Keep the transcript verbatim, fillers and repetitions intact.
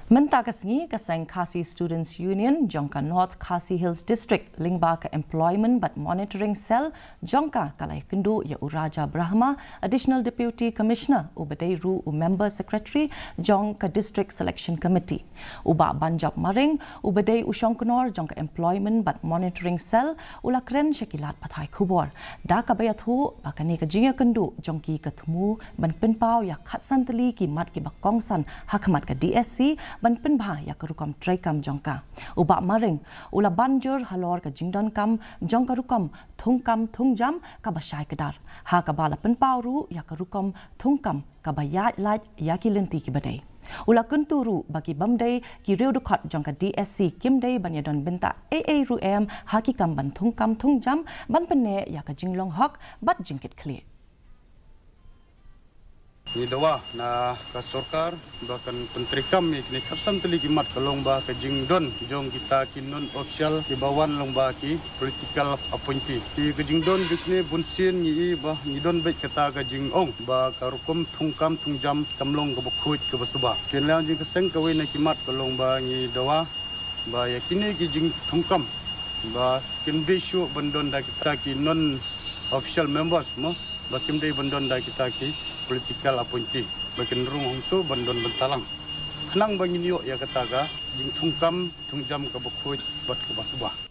Mynta ka sngi ka seng Khasi Students Union jong ka North Khasi Hills District lyngba ka Employment bad Monitoring Cell jong ka ka la ïakynduh ïa u Raja Brahma, Additional Deputy Commissioner, u ba dei ruh u Member Secretary jong ka District Selection Committee. U Bah Banjop Maring, u ba dei u shongknor jong ka Employment bad Monitoring Cell, u la kren sha ki lad pathai khubor da kaba ïathuh ba kane ka jingïakynduh jong ki ka thmu ban pynpaw ïa khatsan tylli ki mat kiba kongsan ha khmat ka D S C ban pynbha ïa ka rukom treikam jong ka. U Bah Maring u la ban jur halor ka jingdonkam jong ka rukom thungkam thungjam kaba shai kdar, ha kaba la pynpaw ruh ïa ka rukom thungkam kaba ïaid lait ïa ki lynti kiba dei. U la kyntu ruh ba ki bym dei ki riew dkhot jong ka D S C kim dei ban ïadon bynta ei ei ruh em ha ki kam ban thungkam thungjam ban pynneh ïa ka jinglong hok bad jingkitkhlieh. Ngi dawa na ka sorkar ba kan pyntreikam ïa kine khatsan tylli ki mat ka long ba ka jingdon jong kita ki non official kiba wan long ba ki political appointee. Ki ka jingdon jong kine bun sien ngi i ba ngi don beit kata ka jingong ba ka rukom thungkam thungjam kam long kaba khuid kaba suba. Kin lang jong ka seng kawei na ki mat ka long ba ngi dawa ba ïa kine ki jingthungkam ba kim dei shuh ban don da kita ki non official members mo, ba kim dei ban don da kita ki political appointee, ba kin rung hangto ban don bynta lang. Khnang ba ngin ïoh ïa kata ka jingthungkam thungjam kaba khuid bad kaba suba.